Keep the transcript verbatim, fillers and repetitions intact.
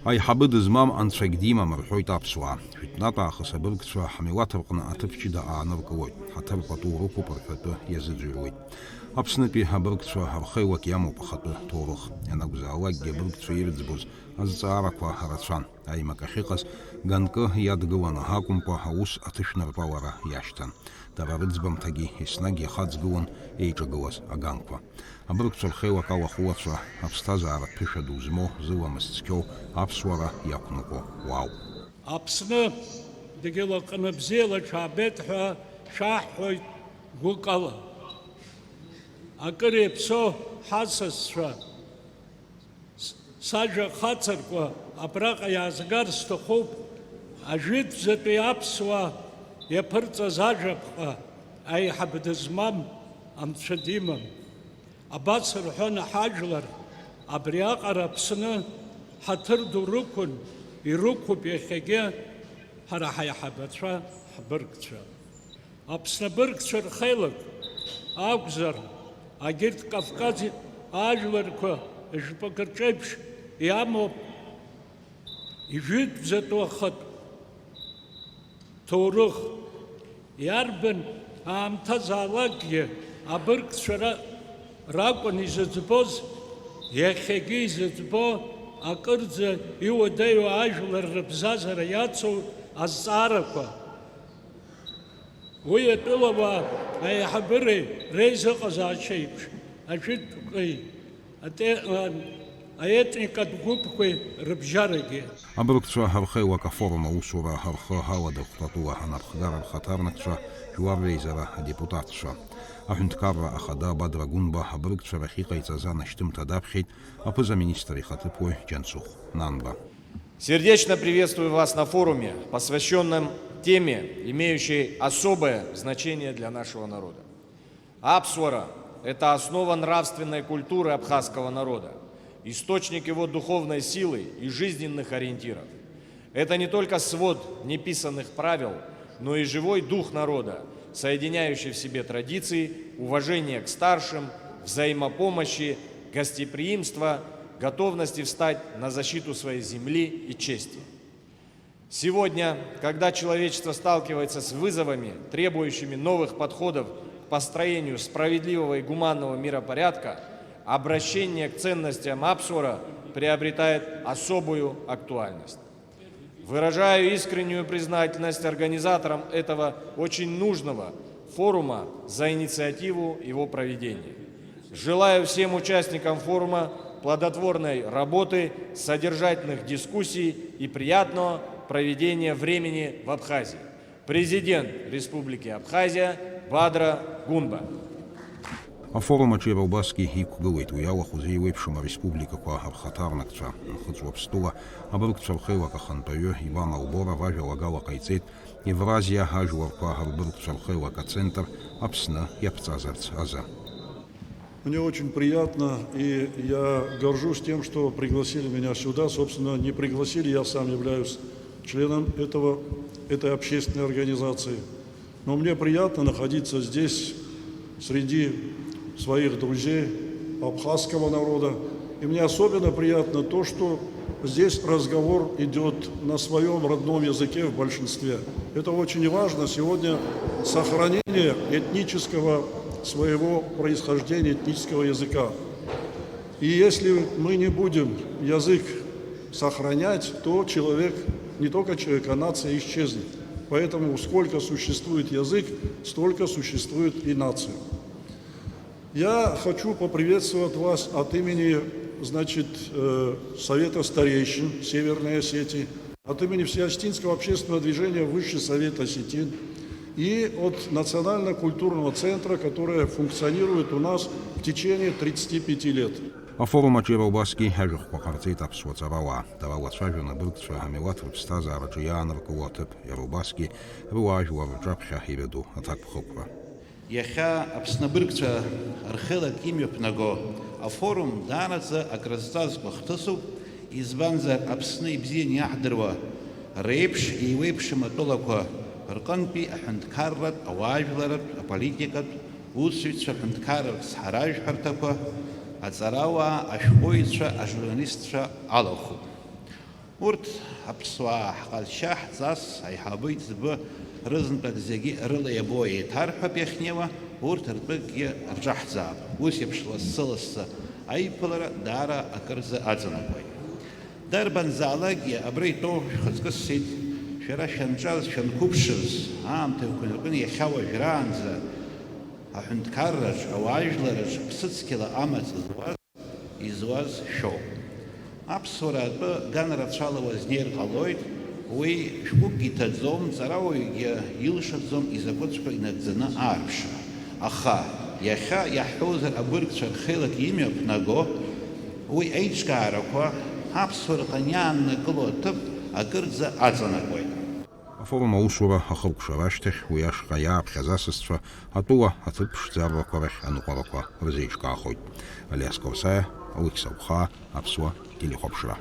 Аиҳабы дызмам анцәагь димам, рҳәоит аԥсуаа. Жәытәнатә аахыс абыргцәа ҳмилаҭ рҟны аҭыԥ ҷыда ааныркылоит, ҳаҭыр пату рықәуп рҳәатәы иазыӡырҩуеит. Аԥснытәи абыргцәа рхеилак иамоуп ахатәы ҭоурых. Ианакәзаалакгьы абыргцәа ирыӡбоз азҵаарақәа рацәан. Аимак ахьыҟаз ганкы иадгыланы акәымкәа, аус аҭышәнарпалара иашьҭан. Дара рыӡбамҭагьы еснагь иахаҵгылон еиҿагылаз аганқәа. Абыргцәа рхеилак алахәылацәа, аԥсҭазаара ԥышәа ду змоу, зыламыс цқьоу аԥсуара иақәныҟәо уаауп. Аԥсны дгьыл аҟны бзиала дшаабеит ҳәа шәаҳҳәоит гәыкала. Акыр иаԥсоу ҳасасцәа, с-, сажәа хацыркуа абраҟа иаазгар сҭахуп, ажәытәӡатәи аԥсуаа иаԥырҵаз ажәаԥҟа, аиҳаб дызмам анцәа димам. Абас рҳәон ҳажәлар, абриаҟара Аԥсны ҳаҭыр ду рықәын, ирықәуп иахьагьы ҳара ҳаиҳабацәа, ҳбыргцәа. Аԥсны абыргцәа рхеилак акәзар, агьырҭ Кавказ ажәларқәа жәпакы рҿеиԥш иамоуп ижәытәӡатәу ахатә ҭоурых. Иарбан аамҭазаалакгьы абыргцәа ра-, ракәын изыӡбоз, иахьагьы изыӡбо, акырӡа иуадаҩу ажәлар рыбзазара иацу азҵаарақәа. Уи атәылауаа аиҳабыреи реизыҟазаашьа еиԥш, ажәытәқәеи ате-, а-, аетникатә гәыԥқәеи рыбжьарагьы. Абыргцәа рхеилак афорум аусура рхы ала Дыхәҭатәыла анапхгара рхаҭарнакцәа, жәлар реизара адепутатцәа. Аҳәынҭқарра ахада Бадра Гәынба абыргцәа рахь иҟаиҵаз анашьҭымҭа даԥхьеит аԥыза-министр ихаҭыԥуаҩ Џьансыхә Нанба. Сердечно приветствую вас на форуме, посвящённом теме, имеющей особое значение для нашего народа. Аԥсуара — это основа нравственной культуры абхазского народа, источник его духовной силы и жизненных ориентиров. Это не только свод неписанных правил, но и живой дух народа, соединяющий в себе традиции уважения к старшим, взаимопомощи, гостеприимства, готовности встать на защиту своей земли и чести. Сегодня, когда человечество сталкивается с вызовами, требующими новых подходов к построению справедливого и гуманного миропорядка, обращение к ценностям Апсуара приобретает особую актуальность. Выражаю искреннюю признательность организаторам этого очень нужного форума за инициативу его проведения. Желаю всем участникам форума плодотворной работы, содержательных дискуссий и приятного проведения времени в Абхазии. Президент Республики Абхазия Бадра Гунба. Афорум аҿы иара убасгьы иқәгылеит уи алахәыз еиуеиԥшым ареспубликақәа рхаҭарнакцәа. Нхыҵ Уаԥстәыла абыргцәа рхеилак ахантәаҩы Иван Алборов ажәалагала ҟаиҵеит Евразиа ажәларқәа рбыргцәа рхеилак ацентр Аԥсны иаԥҵазарц азы. Мне очень приятно, и я горжусь тем, что пригласили меня сюда. Собственно, не пригласили, я сам являюсь членом этого, этой общественной организации. Но мне приятно находиться здесь, среди своих друзей, абхазского народа. И мне особенно приятно то, что здесь разговор идёт на своём родном языке в большинстве. Это очень важно сегодня, сохранение этнического своего происхождения, этнического языка. И если мы не будем язык сохранять, то человек, не только человек, а нация исчезнет. Поэтому сколько существует язык, столько существует и нация. Я хочу поприветствовать вас от имени, значит, э, Совета старейшин Северной Осетии, от имени Всеосетинского общественного движения «Высший совет осетин» и от Национально-культурного центра, которое функционирует у нас в течение тридцати пяти лет. Афорум аҿы иара убасгьы ажәахәқәа ҟарҵеит аԥсуа ҵарауаа. Дара лацәажәон абыргцәа амилаҭ рыԥсҭазаараҿы иааныркыло аҭыԥ, иара убасгьы рыла ажәлар рҿаԥхьа ираду аҭакԥхықәра. Иахьа Аԥсны абыргцәа рхеилак имҩаԥнаго афорум даараӡа акрызҵазкуа хҭысуп, избанзар, Аԥсны ибзианы иаҳдыруа реиԥш еиуеиԥшым атәылақәа рҟынтәи аҳәынҭқарратә, ауаажәларратә, аполитикатә, усзуҩцәа, аҳәынҭқарратә цҳаражәҳәарҭақәа, аҵарауаа, ашәҟәыҩҩцәа, ажурналистцәа алахәуп. Урҭ аԥсуаа ҳҟазшьа, ҳҵас, аиҳабы иҵбы рызынтәык зегьы рыла иабо еиҭарҳәап иахьнеиуа, урҭ ртәыкгьы рҿаҳҵаап. Ус еиԥш лассы-лассы аиԥылара даара акырӡа аҵанакуеит. Дарбанзаалакгьы абра итәоу шәхаҵкы ссеит, шәара шәанҿаз, шәанқәыԥшыз, аамҭақәа рҟны иахьа уажәраанӡа аҳәынҭқарраҿ, ауаажәларраҿ ԥсыцқьала амаҵ зуаз, изуаз шәоуп. Аԥсуара атәы ганрацәала уазнеир ҟалоит, уи шәҟәыкгьы иҭаӡом, ҵарауаҩгьы илшаӡом изакәыцәқәа инагӡаны аарԥшра. Аха, иахьа иаҳҳәозар, абыргцәа рхеилак имҩаԥнаго уи аиҿкаарақәа аԥсуара ҟаниааннакыло аҭыԥ акырӡа аҵанакуеит. Афорум аусура ахыркәшара ашьҭахь уи ашҟа иааԥхьаз асасцәа атәыла аҭыԥ ԥшӡаррақәа рахь аныҟәарақәа рзеиҿкаахоит. Алиас Корсаиа, Алықьса Ухаа, Аԥсуа телехәаԥшра.